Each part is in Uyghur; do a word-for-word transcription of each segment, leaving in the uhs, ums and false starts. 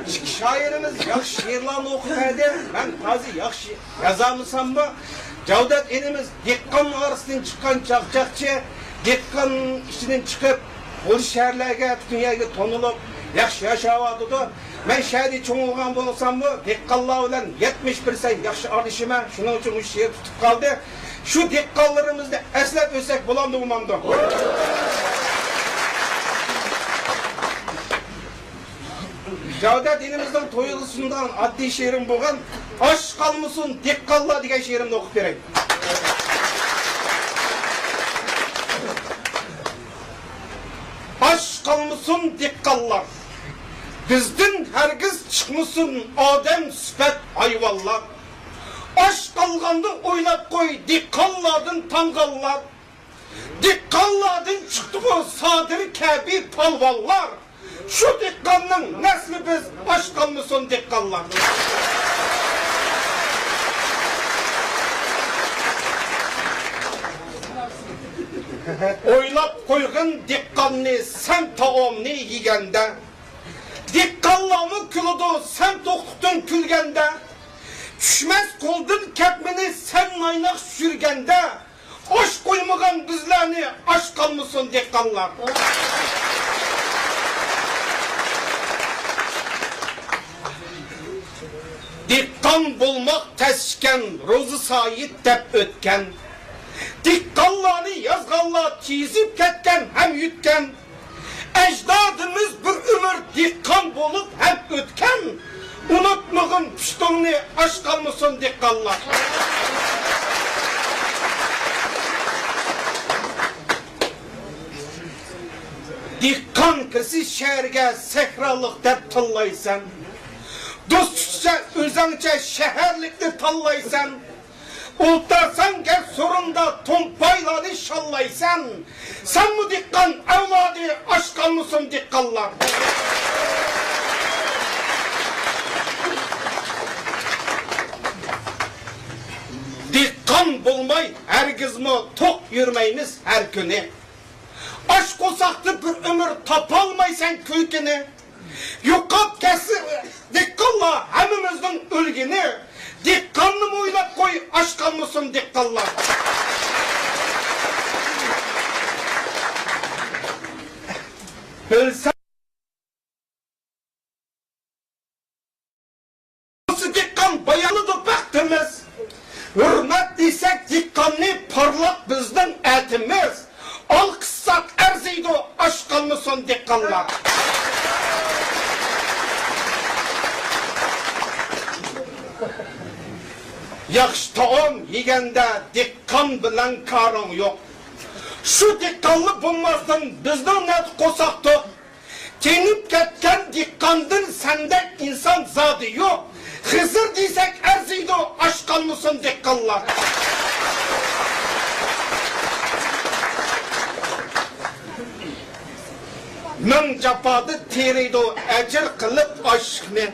شائىرىمىز ياخشى شېئىرلارنى ئوقۇپ بەردى. مەن تازا ياخشى يازالمىساممۇ، جاۋدەت ئىنىمىز دېھقان ئارىسىدىن چىققان چاقچاقچى، دېھقان ئىچىدىن چىقىپ، بۇ شەھەرلەرگە، پۈتۈن يەرگە تونۇلۇپ، ياخشى ياشاۋاتىدۇ. مەن شەھەردە چوڭ بولغان بولساممۇ، دېھقانلار بىلەن يەتمىش پىرسەنت ياخشى ئارىلىشىمەن. شۇنىڭ ئۈچۈن مۇشۇ شېئىر تۇتۇپ قالدى. شۇ دېھقانلىرىمىزنى ئەسلەپ ئۆتسەك بولامدۇ، بولمامدۇ؟ جاۋدەت ئىنىمىزنىڭ تويىغا سۇنىدىغان ئاددىي شېئىرىم بولغان «ئاچ قالمىسۇن دېھقانلار» دېگەن شېئىرىمنى ئوقۇپ بېرەي. ئاچ قالمىسۇن دېھقانلار، بىزدىن ھەرگىز چىقمىسۇن ئادەم سۈپەت ھايۋانلار. ئاچ قالغاندا ئويلاپ قوي، دېھقانلاردىن تاڭغانلار. دېھقانلاردىن چىقتىغۇ سادىر كەبى پالۋانلار. شۇ دېھقاننىڭ نەسلى بىز، ئاچ قالمىسۇن دېھقانلار. ئويلاپ قويغىن دېھقاننى سەن تائامنى يېگەندە. دېھقانلارمۇ كۈلىدۇ سەن توقلۇقتىن كۈلگەندە. چۈشمەس قولدىن كەتمىنى سەن مايناق چۈشۈرگەندە. ئاچ قويمىغان بىزلەرنى ئاچ قالمىسۇن دېھقانلار. دېھقان بولماق تەس ئىكەن، روزى سايىت دەپ ئۆتكەن. دېھقانلارنى يازغانلار تىزىپ كەتكەن ھەم يۈتكەن. ئەجدادىمىز بىر ئۆمۈر دېھقان بولۇپ ھەم ئۆتكەن. ئۇنتۇمىغىن پۇشتۇڭنى، ئاچ قالمىسۇن دېھقانلار. دېھقان كىرسە شەھەرگە سەھرالىق دەپ تىللايسەن. دوست تۇتسا ئۆزۈڭچە شەھەرلىكنى تاللايسەن. ئولتۇرساڭ گەپ سورۇندا تومپايلارنى شاللايسەن. سەنمۇ دېھقان ئەۋلادى، ئاچ قالمىسۇن دېھقانلار. دېھقان بولماي ھەرگىزمۇ توق يۈرمەيمىز ھەر كۈنى. ئاچ قورساقتا بىر ئۆمۈر تاپالمايسەن كۈلكىنى. يوقاپ كەتسە دېھقانلار ھەممىمىزنىڭ ئۆلگىنى. دېھقاننىمۇ ئويلاپ قوي، ئاچ قالمىسۇن دېھقانلار. بىلسەڭ دېھقان بايانىدۇ بەختىمىز. ھۆرمەت دېسەك دېھقاننى، پارلاق بىزنىڭ ئەتىمىز. ئالقىشساق ئەرزىيدۇ، ئاچ قالمىسۇن دېھقانلار. ياخشى تائام يېگەندە دېھقان بىلەن كارىڭ يوق. شۇ دېھقانلا بولماستىن بىزنىڭ نەدە قورساق توق؟ تېڭىپ كەتكەن دېھقاندىن سەندەك ئىنسان زادى يوق. خىزىر دېسەك ئەرزىيدۇ، ئاچ قالمىسۇن دېھقانلار. مىڭ جاپادا تېرىيدۇ ئەجىر قىلىپ ئاشلىقنى.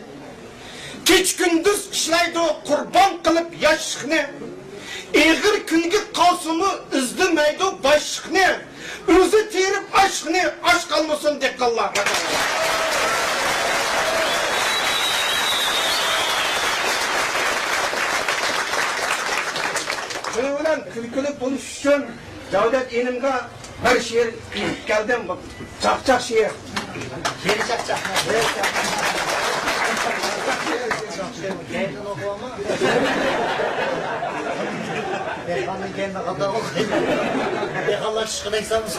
كېچە-كۈندۈز ئىشلەيدۇ قۇربان قىلىپ ياشلىقنى. ئېغىر كۈنگە قالسىمۇ ئىزدىمەيدۇ باشلىقنى. ئۆزى تېرىپ ئاشلىقنى، ئاچ قالمىسۇن دېھقانلار. شۇنىڭ بىلەن كۈلكىلىك بولۇش ئۈچۈن جاۋدەت ئىنىمغا بىر شېئىر ئېيتىپ كەلدىم. چاقچاق شېئىر. شېئىر چاقچاق. دېھقاننىڭ كەينىدىن ئوقۇۋالما. دېھقاننىڭ كەينىدىن قانداق ئوقۇيدۇ؟ دېھقانلار چىشقا تەگسەمسۇ؟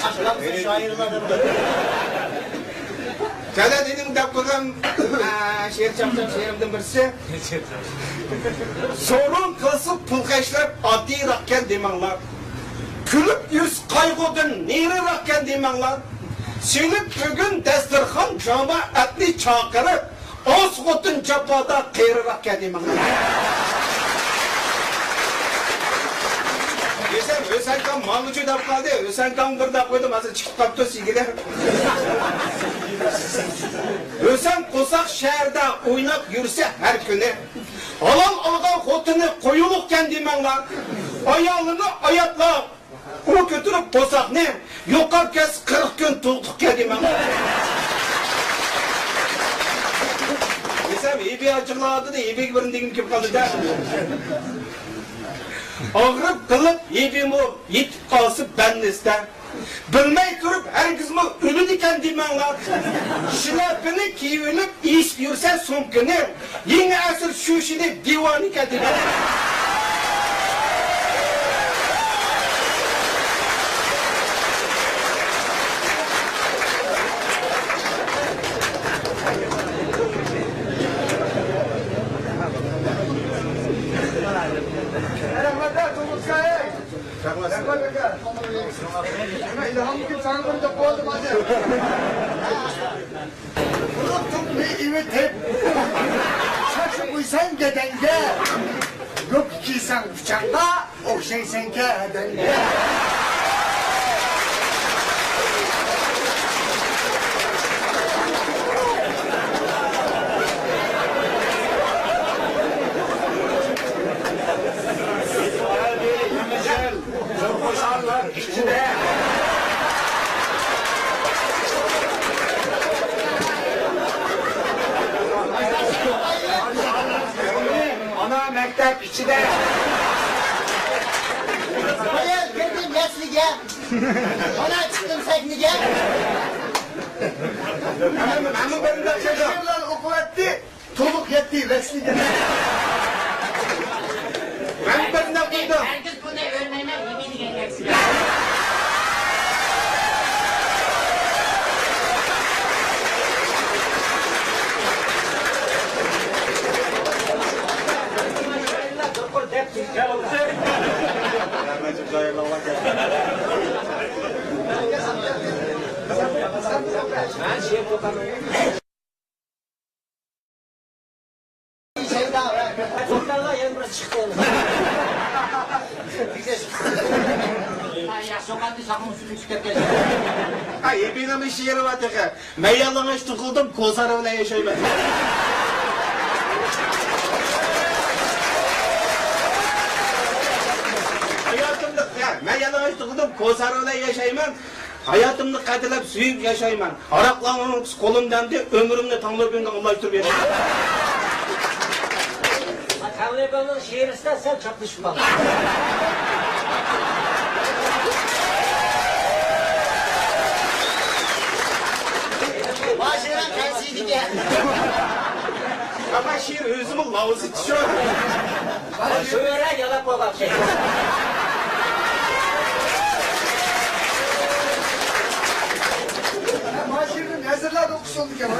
ئاشقالمىسۇن شائىرلار دەپ. جاۋدەت ئىنىم دەپ قويغان، ئە، شېئىر چاقچاق شېئىرىمدىن بىرسى. سورۇن قىلسا پۇل خەجلەپ ئاددىيراقكەن دېمەڭلار. كۈلۈپ يۈرسە قايغۇدىن نېرىراقكەن دېمەڭلار. سېلىپ بۈگۈن دەستىرخان جامائەتنى چاقىرىپ، ئاز خوتۇن جاپادا قېرىراقكەن دېمەڭلار. دېسەم، ھۈسەنكام ماڭىچۇ دەپ قالدى. ھۈسەنكام بىر دەپ قويدۇم، ھازىر چىقىپ قاپتۇ سىگىدە. ھۈسەن قورساق شەھەردە ئويناپ يۈرسە ھەر كۈنى. ھالال ئالغان خوتۇنى قويۇلۇقكەن دېمەڭلار. ئايالىنى ئاياتلاپ، ئۇ كۆتۈرۈپ قورساقنى، يوقاپ كەتسە قىرىق كۈن تۇغلۇقكەن دېمەڭلار. ھېبى ئاچچىقلاۋاتىدۇ، ھېبىگە بىرنى دېگۈم كېلىپ قالدى-دە. ئاغرىپ قېلىپ ھېبىمۇ يېتىپ قالسا بەندىسىدە. بىلمەي تۇرۇپ ھەرگىزمۇ ئۆلىدىكەن دېمەڭلار. شىلەپىنى كىيىۋېلىپ ئېسىپ يۈرسە سومكىنى، يېڭى ئەسىر شۇشىنى دىۋانىكەن دېمەڭلار. رەھمەت، تۇرمۇشقا. رەھمەت ئاكا. نېمە، ئىلھام كىم ساڭا بىر دەپ بولدىم ھازىر. قۇرۇق تۇڭنى ئېۋىتىپ، چاچنى قويساڭ گەدەڭگە، يوپكا كىيسەڭ پىچاققا، ئوخشايسەنكەن ئادەمگە. زور خۇشاللىق ئىچىدە. ئانا مەكتەپ ئىچىدە. بايا كىردىم يەسلىگە. مانا چىقتىم سەھنىگە. مەن، مەن بىر شېئىرلار ئوقۇۋەتتى. تولۇق يەتتى ۋەسلىگە. مەن بىر نەق قىلدىم. ھەرگىز بۇنى ئۆرمەيمەن، يېمەيدىغان گەپ. شەيدا، توختاڭلار، يەنە بىر چىقتى. ياخشى ئوقۇغاندا ساقمۇ سۈتۈك كەتكەن. ھەي، ھېپىنىڭ شېئىرى بار تېخى. مەن يالىڭاچ تۇغۇلدۇم، كوسار بىلەن ياشايمەن. ھاياتىمدا، يا، مەن يالىڭاچ تۇغۇلدۇم، كوسار بىلەن ياشايمەن. ھاياتىمنى قەدىرلەپ، سۆيۈپ ياشايمەن. ھاراقلارنىڭ قولۇمدا ئەمدى، ئۆمرۈمنى تاڭلىرىمغا ئالماشتۇرۇپ ياشايمەن. تاڭلىرىمنىڭ شېئىرىسىدە سەل چاپلىشىپ قالدى. باشىرا قەيسىدىكەن. ئەمما شېئىر ئۆزىمۇ لاۋزىچى شۇ. شۇ يەردە يالاپ بولغان شېئىر. باشىرنى نەزىرلەردە ئوقۇسۇن دېگەن.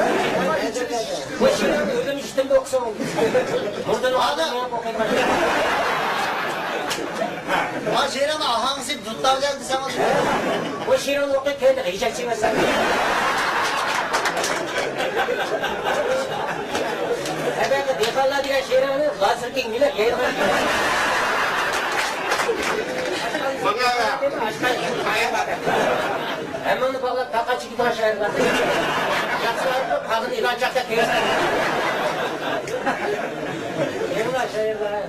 بۇ شېئىرنى ئۆزۈم ئىشتىمدە ئوقۇسام. مۇردىن ئادەم ئوقۇيمەن. باشىرنىڭ ئاھاڭسى دۇتتا بىلەن دېسەڭ. بۇ شېئىرنى ئوقۇپ كەينىدە غىجەك چىمەسەن. سەبەبى دېھقانلار دېگەن شېئىرىڭنى لازېركىڭ مىلەپ يەيدىغان. ھەممىڭنى باغلاپ تاقا چىقىدىغان شائىرلار. ياخشىلار قاغىنى ئېلان چاقتا كۆرسەت. يېڭىلار شائىرلار.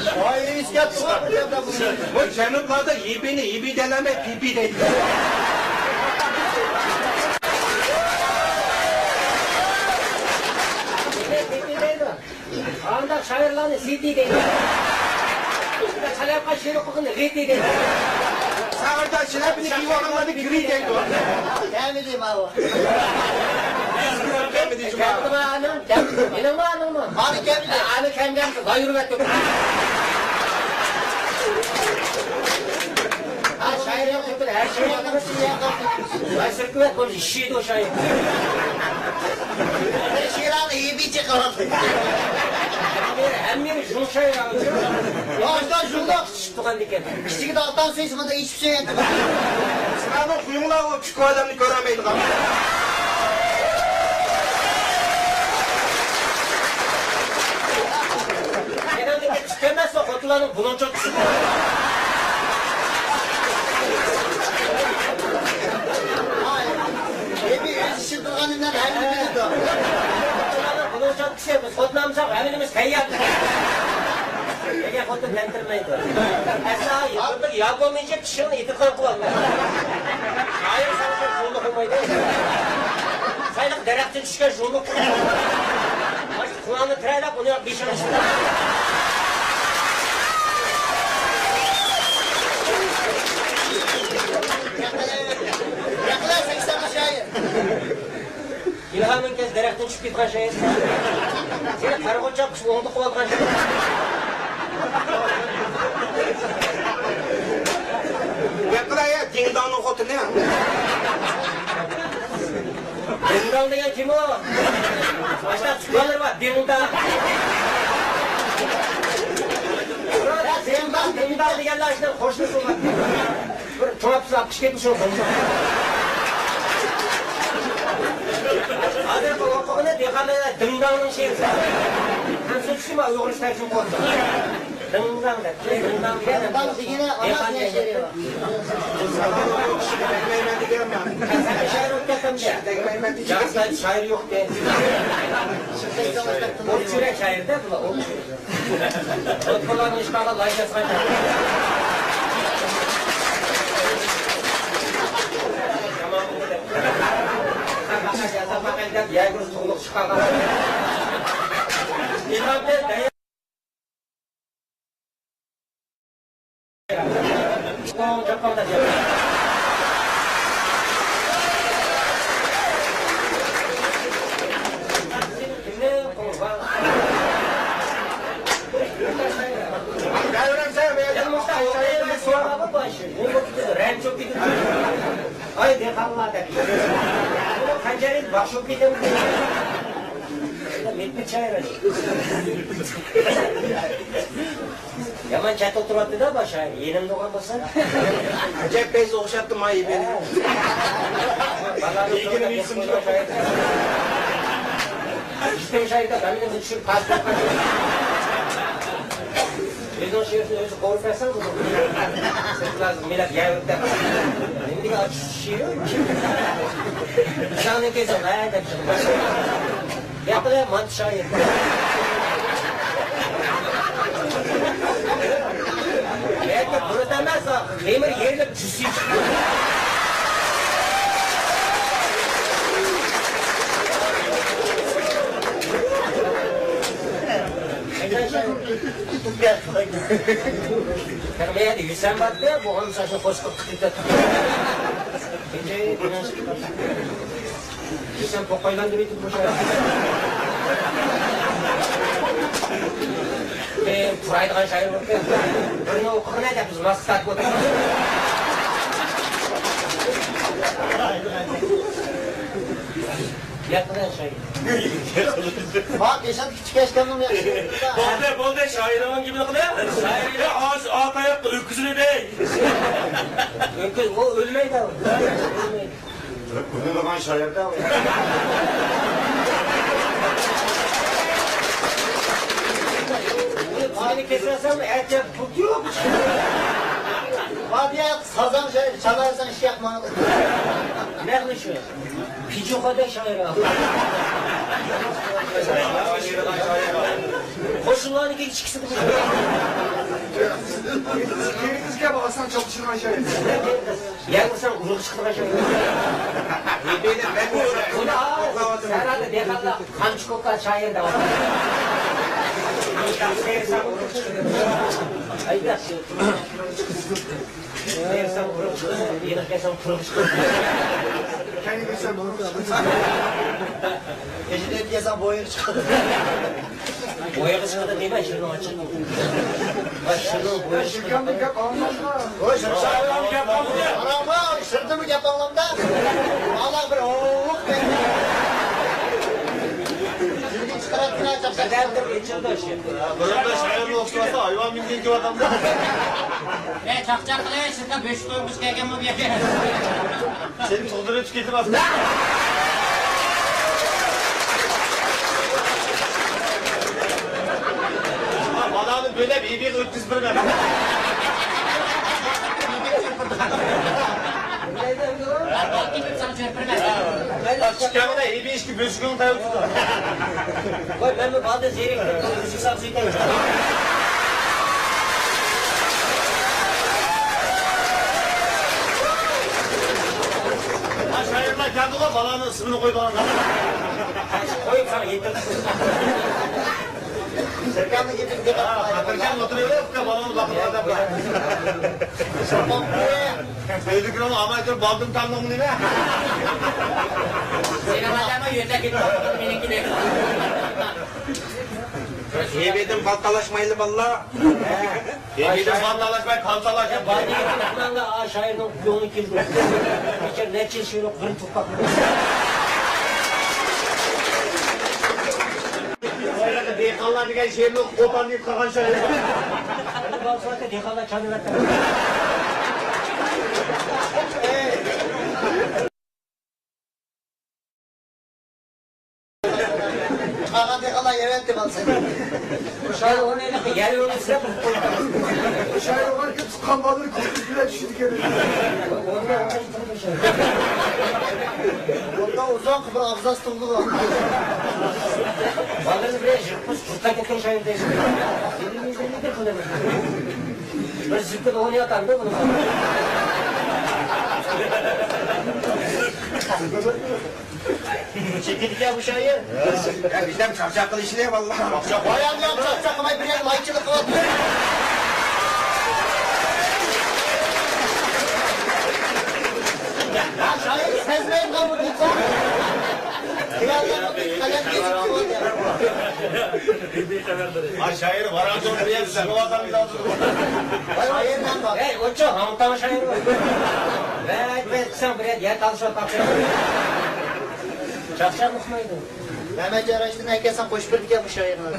شائىرىمىز كەپتۇ. بۇ جەنۇبلاردا يىبىنى يىبى دېيەلمەي، پىپى دەيدۇ. پىپى دەيدۇ. ئانداق شائىرلارنى سىتى دەيدۇ. شۇنداق شالاپقا شېئىر ئوقۇغىنى غىتى دەيدۇ. ساغىردا شىلەپىنى كىيىۋالغانلارنى گىرى دەيدۇ. كەمىدى ماۋۇ. كەمىدى شۇ. كەمدىمۇ ئانىڭ، كەمدى. مېنىڭمۇ ئانىڭمۇ؟ مانا كەمدى. ئانى كەمگەن لايۇرۇۋەتتى. ھە، شائىرنىڭ تۆپىدە ھەر شېئىر يازىمىز. ۋاي، سىركىۋەت بولۇش ئىشىدۇ شائىر. بىر شېئىرنى يېپىچە قىلىۋاتىدۇ. ھەممىنى شۇ شائىر. ياشتا شۇنداق چۈشۈپ تۇرغان ئىكەن. كىچىكىدە ئاتاڭ سۆيسە، مۇنداق ئىچىپ سۆيەتتى. سىلەرنىڭ خۇيۇڭلار ئۇ چۈشكۈ ئادەمنى كۆرەلمەيدىغان. مېنىڭدىكى چۈشكۈ ئەمەس، ئۇ خوتۇنلارنىڭ بۇلۇڭچۇقىسى. ھېپى ئۆزى ئىشلىتىدىغاننى ھەممە بىلىدۇ. بۇلۇڭچۇقىسى، بىز خوتۇن ئالمىساق ھەممىمىز تەييار. نېگە خوتۇن بەرمەيدۇ. ئەسلا بىر ياپوننىڭچە چىشىڭنى ئېتىقان قىلالمايدۇ. شائىر ساڭا قولنى قويمايدۇ. سايلىق دەرەختىن چۈشكەن ژۇمۇق. ماشۇ قۇلاقنى تىرەيلەپ، ئۇنى بېشىغا ئىشلىدى. ئىلھامىڭ كەلسە دەرەختىن چۈشۈپ كېتىدىغان شايىر. سېنى قارىغۇچ چاپقۇچ ئوڭدا قوۋالىدىغان شايىر. گەپ قىلاي، دىڭداڭنىڭ خوتۇنى. دىڭداڭ دېگەن كىم ئۇ؟ ئاشۇنداق تۇغقانلىرى بار، دىڭداڭ. دىڭداڭ، دىڭداڭ دېگەنلەر ئاشۇنداق قوشنىسى بولغان. بىر چوڭ ئاپىسى ئاپقىچى كەتمىش بولغان. ھازىر ئوقۇغىنى دېھقانلار دىڭداڭنىڭ شېئىرى. ھەم سۆزلىشى ما ئۇيغۇرچە تەرجىمە قىلدى. دىڭداڭ دەپ، دىڭداڭ دېگەن دىڭداڭ دېگىنى ئانا دېگەن شېئىرى بار. دەگمەيمەن دېگەنمەن. سەن شېئىر ئۆتكەن دېگەن. دەگمەيمەن دېگەن. ياق، سەن شائىر يوق دە. ئوت يۈرەك شائىر دە بۇلار، ئوت يۈرەك. ئوت بۇلارنى ئىشقالغا لاي يازغان. يامان بولدى دەپ. يەگۈر تۇغلۇق چىقارغان. ئىلھام دە. ئاي دېھقانلار دەپ. قانچىلىك باش بولۇپ كېتەمدۇ؟ مېتمىت شائىر. يامان چەتتە ئولتۇرۇۋاتتى-دە، باش شائىر. يېنىمدا بولغان بولسا. ئەجەب بەز ئوخشاپتۇ مايىبىنى. بالىلارنى يېگىنىم يېسۇن. ئىشتىن شائىردا بەلگىنى چۈشۈرۈپ پاس قىلىپ قاچىدۇ. ئۆزىنىڭ شېئىرىنى ئۆزى قوۋۇرۇپ بەرسەڭ بولىدۇ. سىرتلارسىز مىلەپ يەۋېتىپ. نېمىدېگەن ئاچچىق شېئىر؟ ئۇشاڭنى كەلسەڭ ھە دەپ چىقىپ. ياقىلە مانتا شائىر. بەلكى بۇرۇت ئەمەس، تېمىر يېرىلىپ جۈسسى چىقىدۇ. تېخى مەيەردە يۈسەن بارتى، بۇ ئون ساچنى قوشۇپ قىلىپ قىتىپ. يۈسەن پوقايلاندۇرۇۋېتىپ بوشايدۇ. ئى، پۇرايدىغان شائىر بولۇپ كەتتى. بىرنى ئوقۇغىنە دەپ بىز ماسكا تارتىپ ئولتۇرىمىز. ياتقىنە شائىر. ما، پېشان كىچىك ئەشكەمنىڭ ياخشى. بولدى، بولدى، شائىرنىڭ گېپىنى قىلە. شائىر ئاز، ئات ئاياققا ئۆكۈزنى دەي. ئۆكۈز، ئۇ ئۆلمەيدۇ. ئۆلمەيدۇ. ئۆلىدىغان شائىر دە. ئۇنى كېسىۋەتسەڭ، ئەتە پۇت يوق. بادىيە سازاڭ شائىر، چالارساڭ ئىششەق ماڭىدۇ. نەقلى شۇ. پىجۇخادا شائىر. قوشۇنلارنىڭكى ئىچكىسىدە. كېرىكىزگە بارساڭ چاپلىشىدىغان شائىر. يەنە بولساڭ ئۇرۇق چىقىدىغان شائىر. بۇنى سەھرادا دېھقانلار قانچە كوكا شائىر دەۋاتىدۇ. سەھرا ئۇرۇق چىقىدۇ. ئەيدە. بېرسەڭ ئۇرۇق چىقىدۇ، يېنىغا كەلسەڭ قۇرۇق چىقىدۇ. كەينىگە كەلسەڭ بۇرۇق چىقىدۇ. كەينىگە كەلسەڭ بويىغا چىقىدۇ. بويىغا چىقىدۇ دېمە، شۇنىڭ ئۈچۈن. ۋاي، شۇنىڭ بويىغا چىقىدۇ. ۋاي، شۇنىڭ شائىرنىڭ گەپ قىلمىدى. قاراڭغۇ، شىردىمۇ گەپ ئاڭلامدا. بالا بىر ھوۋۇق دەيدۇ. يۈرگۈن چىقىراتقىنا چاپسان. بىردەم تۇرۇپ ئېچىلدى شۇ. بۇرۇندا شائىرنى ئوخشىماسا ھايۋان مىنگەن كېۋاتامدا. ئە، چاقچاق قىلىش، سىزگە بۆشۈك قويغۇچى كەلگەنمۇ بۇ يەرگە؟ سېنى تۇغدۇرۇپ كېتىپ ئاپتۇ. بالانى بۆلەپ، ئېبىغا ئۆتكۈزۈپ بېرىمەن. ئىككىڭلار ئېبى ئىككى بۆشۈكۈڭ تەۋرىتىدۇ. ۋاي، مەنمۇ بالدىن زېرىكتىم، ئۈزۈك ساقچى ئىكەن. كەلدىغۇ، بالانىڭ ئىسمىنى قويدۇڭ. قويۇپ ساڭا يېتىپ. سەكەمنى يېتىپ، خاتىرجەم ئولتۇرۇۋېرىپ، بالىنى باقىدىغان دەپ. ئۆيدىكىنىڭ ئامال كىرىپ بالدىم تالدىڭ نېمە؟ سېنىڭ ئادەمنىڭ يۆتەپ كېتىپ مېنىڭكىنى. يېمىدىن بال تالاشمايلى باللا. يېمىدىن بال تالاشماي، كال تالاشىپ. بار دېگەن ئۇخلاڭدا، ئا، شائىرنىڭ كۆڭلى كېلىدۇ. بىچارە نەچچە يىل شۇنداق بىر تۇپراق. دېھقانلار دېگەن شېئىرنى ئوقۇپ قوپان دېيىپ قالغان شائىر. ئەمدى بالىسى دېھقانلار چانىۋەتتى. قالغان دېھقانلار يەۋەتتى بالىسىنى. شائىر ئۇنى يەر يولى سىلەپ قويۇپ قويدى. شائىر ئۇلار كۆپ سۇققان بالىلىرى كوكۇس بىلەن چۈشىدىكەن. بۇندا ئۇزاق بىر ئابزاس تۇغدى. بالىنى بىر يىرتقۇچ قۇرتلاپ كەتكەن شائىر دەيسىز. بىر زىپپىدە ئويناۋاتامدۇ بۇنى. چېكىدىكەن بۇ شائىر. يا، بىزدەم چاقچاق قىلىشنى، ۋاللا. چاقچاق، بايام ياق، چاقچاق قىلماي، بىر يەردە لايچىلىق قىلىۋاتىدۇ. يا، شائىر سەزمەيدىغان بۇ دېسە. قەلەم كېسىپ قىلىۋاتىدۇ. ئاي، شائىر، ۋاراڭ چوڭ بىر يەردە سىغىۋاتامدۇ؟ شائىر مەن بار. ئەي، ئوچۇ، ھاڭتاڭ شائىر بار. ۋەي، ۋەي، سەن بىر يەردە يەر تالىشىۋاتقان. چاقچاق ئۇقمايدۇ. مەمەت جارايشتىن ئەكەلسەڭ قوشۇپ بېرىدىكەن بۇ شائىرنى.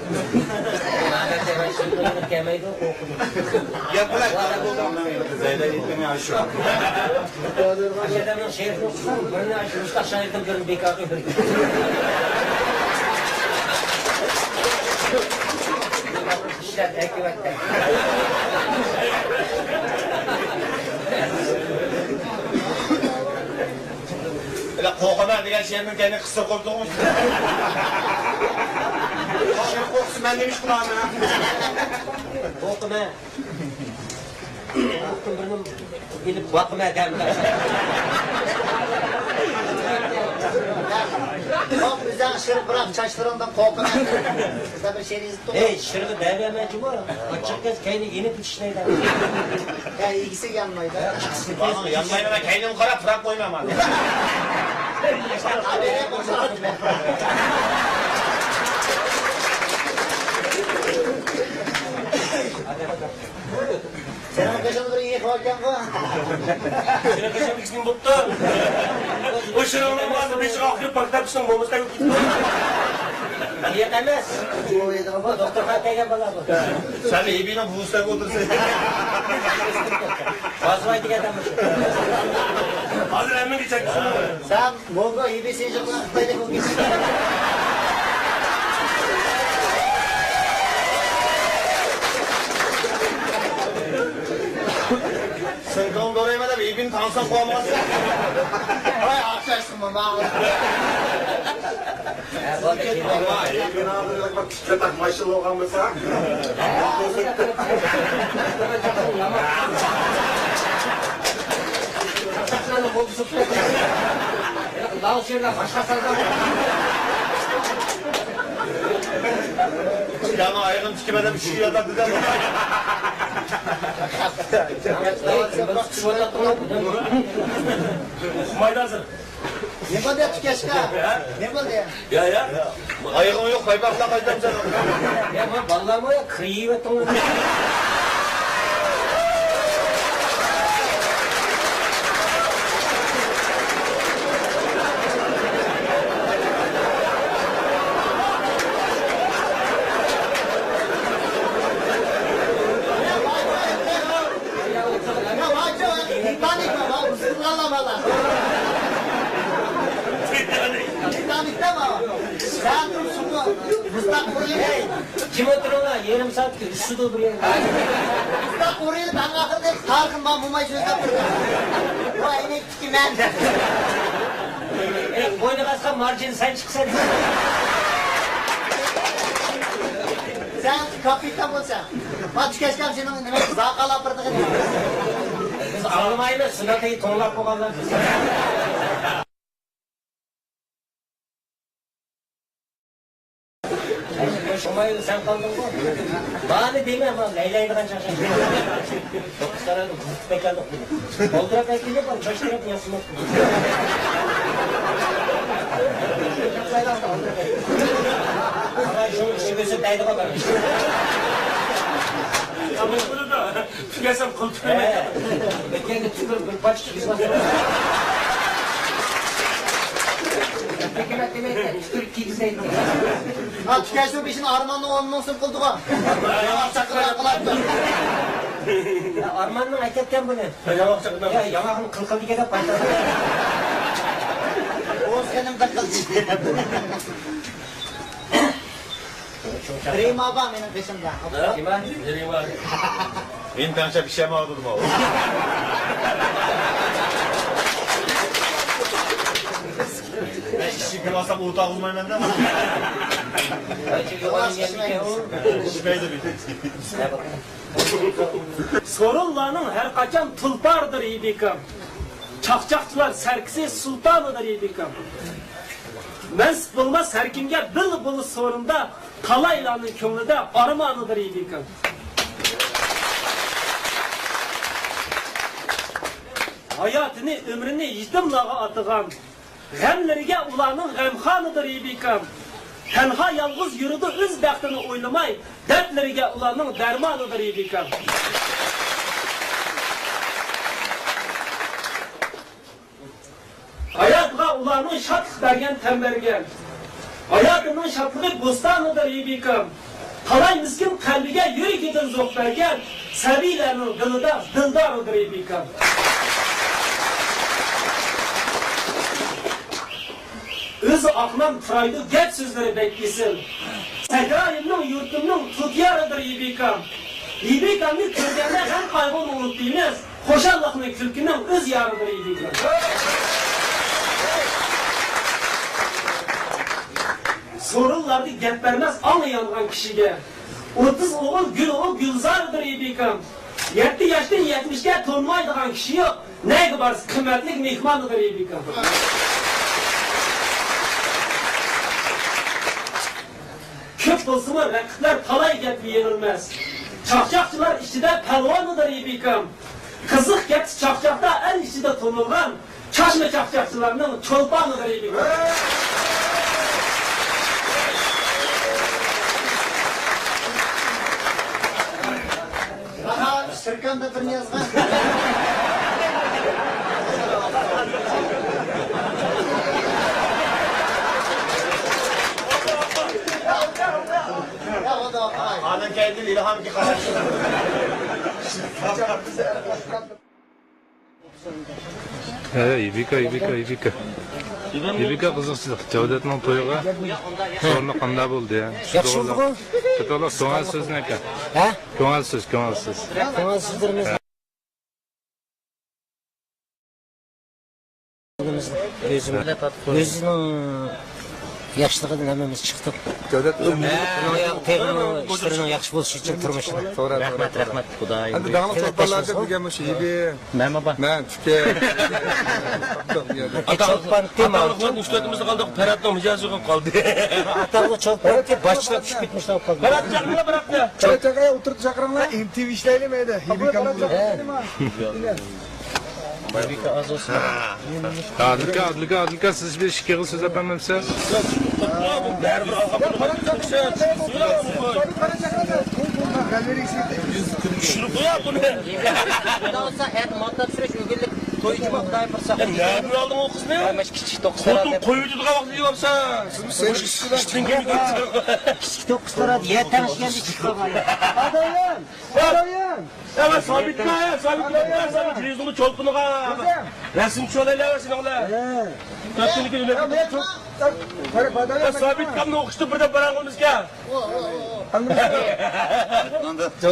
مەمەت جارايشتىن كەلمەيدۇ، قورقىدۇ. گەپ بىلەن زەيدە يېتىڭ يا شۇ. ئاشۇ ئادەمنىڭ شېئىرىنى ئوقۇسام، بىرنى ئاشۇ مۇشتاق شائىردىن بىرنى بىكار قىلىپ بېرىدۇ. ئىشلەپ ئەكىۋەتتى. بىلە قوقۇنا دېگەن شېئىرنىڭ كەينى قىسسا قويۇپتۇغۇ. شېئىر قوقۇسى مەن نېمە ئىش قىلارمەن؟ قوقۇنا. ئېلىپ باقىمەن دەم. قوق بىزدە شىر بىراق چاچلىرىڭدىن قوقىمەن. بىزدە بىر شېئىر يېزىپتۇ. ئەي، شىرغا دەۋەرمەن جۇمۇ. ئاچچىق كەس كەينى يېنىپ ئىشلەيدۇ. يا، ئىگىسى يانمايدۇ. يانمايدۇ، كەينىمگە قاراپ پۇراپ قويمايمەن. سېنىڭ قېشىڭدا بىر ئېيىق باركەنغۇ؟ سېنىڭ قېشىڭدا ئىككىسى بوپتۇ. ئۇ شىرىڭنىڭ بارىدا بېشىغا ئاخىرى پاكتا بىسىڭ بولمىسا كېتىپتۇ. ئېيىق ئەمەس. دوختۇرخانىغا كەلگەن بالا بۇ. سەن ھېبىنىڭ بۇۋىسىدەك ئولتۇرسەن. بازۋاي دېگەن ئادەم مۇشۇ. ھازىر ھەممىگە چەكسىڭ. سەن موگو ھېبى سىنجىڭلار خىتايدەك بولۇپ كېتىپتۇ. سىڭكىڭ دورايمەن دەپ ھېبىنى تاڭساڭ قوۋالمىغانسەن. ۋاي، ئاخشاشتىمۇ ماڭا. ئەمما ھېبىنى ئالدىرىلىق بىر پىككە تاقماشلا بولغان بولسا. لاۋشىرلار باشقا سالغان. يانا ئايىغىنى تىكىمەن دەپ ئۈشكۈن ياتاتتى دەپ. ئۇقمايدۇ ھازىر. نېمە بولدى، تۈكەشكە؟ نېمە بولدى؟ يا، يا. ئايىغىڭ يوق، پايپاقلا قايتامسەن. يا، ما بالىلارمۇ يا، كىر يېيىۋەتتىڭلار. تىتانىكتا ما؟ سەن تۇرسۇنغا مۇستاق قۇرۇيلى. جىم ئولتۇرۇڭلار، يېرىم سائەتكە ئۈچ سۇدۇ بىر يەرگە. مۇستاق قۇرۇيلى، ئەڭ ئاخىرىدا تارىخىم بار موماي سۆزلەپ تۇردى. بۇ ئەينەكتىكى مەن. ئەي، بوينىغا ئاسقان مارجىن سەن چىقىسەن. سەن كاپىتان بولساڭ. ما تۈكەشكەم سېنىڭ نېمە زاقالاپ بېرىدىغىنى. بىز ئاڭلىمايمىز، سىنىڭكى توڭلاپ بولغانلار. شۇمايلى سەن قالدىڭغۇ؟ مانا دېمە، مانا لەيلەيدىغان چاغ. توققۇز قارا بەك كەلدۇق بۈگۈن. ئولتۇراپ ئەكېلىپ، جوشتۇرۇپ ياسىماق. شۇنىڭ ئىچىگە كىرسە دەيدىغۇ بىر. تۈگەسەم قىلتىپ. ئۆتكەندە تۈكۈرۈپ بىر پاچ كىيگۈزمەس. تۈكۈرۈپ كىيگۈزەيدۇ. ھا، تۈكەشنىڭ بېشىنى ئارماننىڭ ئون مىڭ سوم قىلدىغان. ياڭاق چاققان قىلاتتى. ئارماننىڭ ئەكەتكەن بۇنى. ياڭاق چاققان. ياڭاقنى قىل قىل دېگەندە پايدا. ئوز خېنىمدا قىلچى. رىما بار مېنىڭ قېشىمدا. رىما؟ رىما. مېنى تەڭشەپ ئىشەمەۋاتىدىمۇ؟ مەن ئىشىكنى باسسام ئوت ئاغۇزمايمەن دە. ئىشمەيدۇ. سورۇنلارنىڭ ھەر قاچان تۇلپارىدۇر ھېيبىكام. چاقچاقچىلار سەركىسى سۇلتانىدۇر ھېيبىكام. مەنسۇپ بولماس ھەر كىمگە بىللە بولۇش سورۇندا، تالايلارنىڭ كۆڭلىدە ئارمانىدۇر ھېيبىكام. ھاياتىنى، ئۆمرىنى يېتىملارغا ئاتىغان، غەملىرىگە ئۇلارنىڭ غەمخانىدۇر ھېيبىكام. تەنھا يالغۇز يۈرىدۇ ئۆز بەختىنى ئويلىماي، دەردلىرىگە ئۇلارنىڭ دەرمانىدۇر ھېيبىكام. ھاياتىغا ئۇلارنىڭ شادلىق بەرگەن، تەم بەرگەن. ھاياتىمنىڭ شادلىقى بوستانىدۇر ھېيبىكام. تالاي مىسكىن قەلبىگە يۈرىكىدىن زوق بەرگەن، سەبىيلەرنىڭ دىلىدا دىلدارىدۇر ھېيبىكام. ئۆزى ئاقنام پۇرايدۇ، گەپ سۆزلىرى بەك ئېسىل. سەھرايىمنىڭ، يۇرتۇمنىڭ تۇتىيارىدۇر ھېيبىكام. ھېيبىكامنى كۆرگەندە غەم قايغۇنى ئۇنتۇيمىز، خۇشاللىقنى كۈلكىنىڭ ئۆز يارىدۇر ھېيبىكام. سورۇنلاردا گەپ بەرمەس ئاڭ يانغان كىشىگە. ئوتتۇز ئوغۇل گۈل ئوغۇل گۈلزارىدۇر ھېيبىكام. يەتتە ياشتىن يەتمىشكە تونمايدىغان كىشى يوق. نەگە بارسا قىممەتلىك مېھمانىدۇر ھېيبىكام. كۆپ بولسىمۇ رەقىبلەر تالاي گەپكە يېڭىلمەس. چاقچاقچىلار ئىچىدە پەلۋانىدۇر ھېيبىكام. قىزىق گەپتە چاقچاقتا ئەل ئىچىدە تونۇلغان، چاچما چاقچاقچىلارنىڭ چولپانىدۇر ھېيبىكام. ئاھا، سىركامدا بىرنى يازغان. ئانىڭ كەينىدىن ئىلھامگە قاراش. ھە، ھېيبىكا، ھېيبىكا، ھېيبىكا. ھېيبىكا قىزىقچىلىق. جەۋدەتنىڭ تويىغا سورۇنى قانداق بولدى؟ ياخشى بولدىغۇ؟ كۆڭۈل سۆزنى ئاكا. ھە؟ كۆڭۈل سۆز، كۆڭۈل سۆز. كۆڭۈل سۆزلىرىمىز. ئۆزىنىڭ ياخشىلىقىدىن ھەممىمىز چىقتۇق. دۆلەت ئۇنىڭ تېخىمۇ ئىشلىرىنىڭ ياخشى بولۇشى ئۈچۈن تۇرمۇشىنى. توغرا، رەھمەت، رەھمەت، خۇدايىم. ئەمدى داڭلىق چولپانلار دېگەن مۇشۇ ھېيبىي. مەن بابا. مەن تۈكە. چولپان تېما. ئاتاقلىق ئۈچ تۆتىمىزدە قالدۇق، پەرھاتنىڭ مىجەزى قويۇپ قالدى. ئاتاقلىق چولپان باشلاپ چۈشۈپ كەتمىش قالدى. پەرھات چاقىرىڭلار، پەرھاتنى. چاي چاقىرىڭ، ئولتۇرۇپ چاقىرىڭلار. ئېم تى ۋى ئىشلەيلى مەيدە. ھېيبىي كامېرا. ئادىل ئاكا، ئادىل ئاكا، ئادىل ئاكا، سىز بىر ئىككى ئېغىز سۆزلەپ بەرمەمسىز؟ چۈشۈرۈپ قويۇڭ بۇنى. ئەتە ماتاپ سۈرۈش ئۆگۈنلۈك توي جۇمۇ خۇدايىم بۇرسا. نەدىن ئالدىڭ ئۇ قىزنى؟ كىچىك توققۇز قويۇۋېتىدىغان ۋاقتى دېۋەپسەن. كىچىك توققۇز قارا يە تەڭشىگەندە ئىككى قالغان. ئادايىم! ئادايىم! يا، مەن سابىت ئاكا، يا، سابىت ئاكا، سابىت تېلېۋىزورنىڭ چولپىنىغا رەسىم چۈشۈرەيلى سېنىڭ بىلەن. تۆت كۈنلۈك ئۆمۈر. يا، سابىت ئاكامنى ئوخشىتىپ بىردەم باراڭغۇمىزكەن.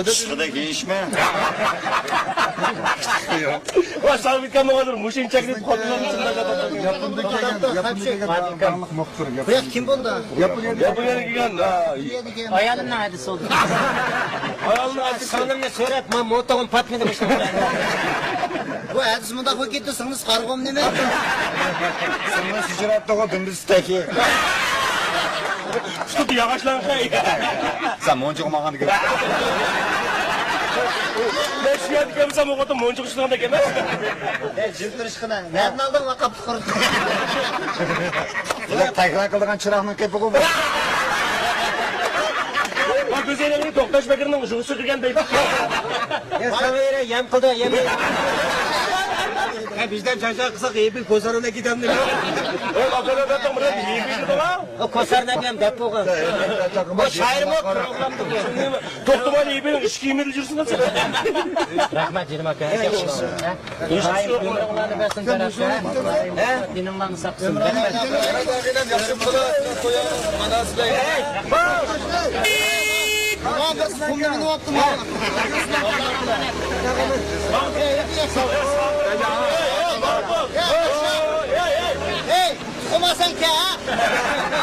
ئىشقىدەك يېيىشمە. ۋاي، سابىت ئاكامنىڭ ھازىر مۇشۇنى چەكلىپ قويدۇم. ياپوندا كەلگەن، ياپوندا كەلگەن داڭلىق مۇخبىر. بۇ ياق كىم بولدى؟ ياپونىيەدە. ياپونىيەدە كەلگەن. ئايالىمنىڭ ھەدىسى بولدى. ئايالىمنىڭ ھەدىسى. سىڭلىمنى سۆرەپ، مانا موتىغىم پاتمىدى مۇشۇ. بۇ ھەدىسى مۇنداق بولۇپ كەتتى، سىڭلىسى قارىغۇم نېمە؟ سىڭلىسى ھىجرەتتىغۇ دۈمبىسىدىكى. تۇتۇپ ياغاچلارنى. سەن مونچىغا ماڭغان گەپ. مەن شۇ يەردە كەلسەم، ئۇ خوتۇن مونچىغا چۈشىدىغاندەك ئەمەس. ئەي، جىلتىرىشقىنا. نەدىن ئالدىڭ لاقاپلىق قۇرۇپ؟ بۇلار تەكرار قىلىدىغان چىراغنىڭ قېپىغۇ بۇ. بۇ گۈزەللىكنى توختاش بەكرىنىڭ يۇغىسى كىرگەن دەيدۇ. يا، ساڭا يەم قىلدى، يەم. ۋىجدان چاچاق قىلساق، يېپىل كوسارىنى كېتەمدى. ئۇ ئاكىلار بىلەن بىلەن يېپىل دېدىڭا؟ ئۇ كوسارنى بىلەن دەپ بولغان. بۇ شائىرمۇ پروگراممىدىكى. توختىماي يېپىلنىڭ ئىچكى يېمىدە يۈرسۇن دەپ. رەھمەت، جېنىم ئاكا. دىنىڭلارنى ساقلىسۇن. رەھمەت. ھەي، تۇخۇماسەنكە، ھە؟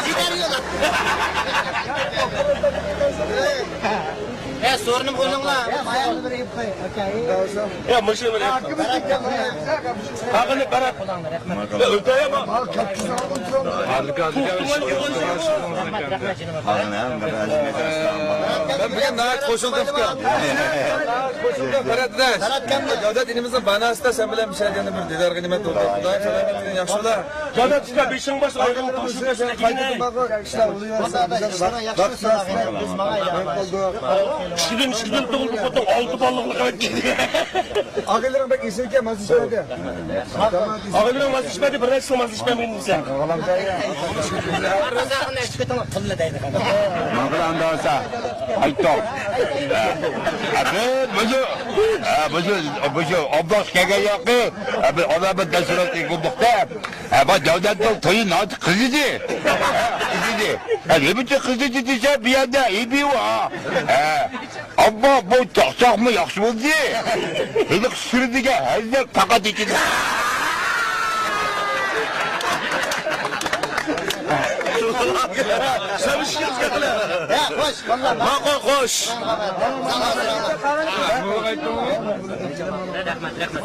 جىدەر يولا. ئە، سورۇنۇم ئۇنىڭلا. يا، ماشىنا بىلەن. ھاقىنى بەرەت. يا، ئۆتەيە ما. مەن بۈگۈن ناھايىتى خۇشۇم تېپكەن. خۇشۇم تېپكەن، بەرەت دەش. جاۋدەت ئىنىمىزنىڭ باناسىدا سەن بىلەن بىر شەيدىنى بىر دىدارغا نېمە بولدى. خۇدايىم سالامەتلىكىنى ياخشىلا. جاۋدەت ئىشقا بېشىڭ باش ئايرىلىپ تۇرۇشۇپ بېشىڭ كېيىنى. ئىككىدىن ئىككىدىن تۇغۇلدى خوتۇن، ئالتە بالىلىقلىق قىلىپ كەلدى. ئاغىلىرىڭ بەك ئېسىلكەن، ماس ئىچمەيدۇ. ئاغىلىرىڭ ماس ئىچمەيدۇ، بىر نەرسە ماس ئىچمەيمەن دېسە. ماڭغىلا ئاندا بولسا، ئايتتۇق. ئەبى، بۇ، بۇ، بۇ ئابداش كەلگەن ياقى، ئەبى، ئانا بىر دەسرەت يېگۈردۇق دەپ. ئەبا جاۋدەتنىڭ تويى ناچ قىزىدى. قىزىدى. ھە، نېمە ئۈچۈن قىزىدى دېسە، بۇ يەردە ئېبى بار. ھە. ئەمما بۇ چاقچاقمۇ ياخشى بولدى. ھېلىقى سۈرىدىگە ھەززەت پەقەت ئىككى. ھە، خوش، والله. ماقۇل، خوش. رەھمەت، رەھمەت.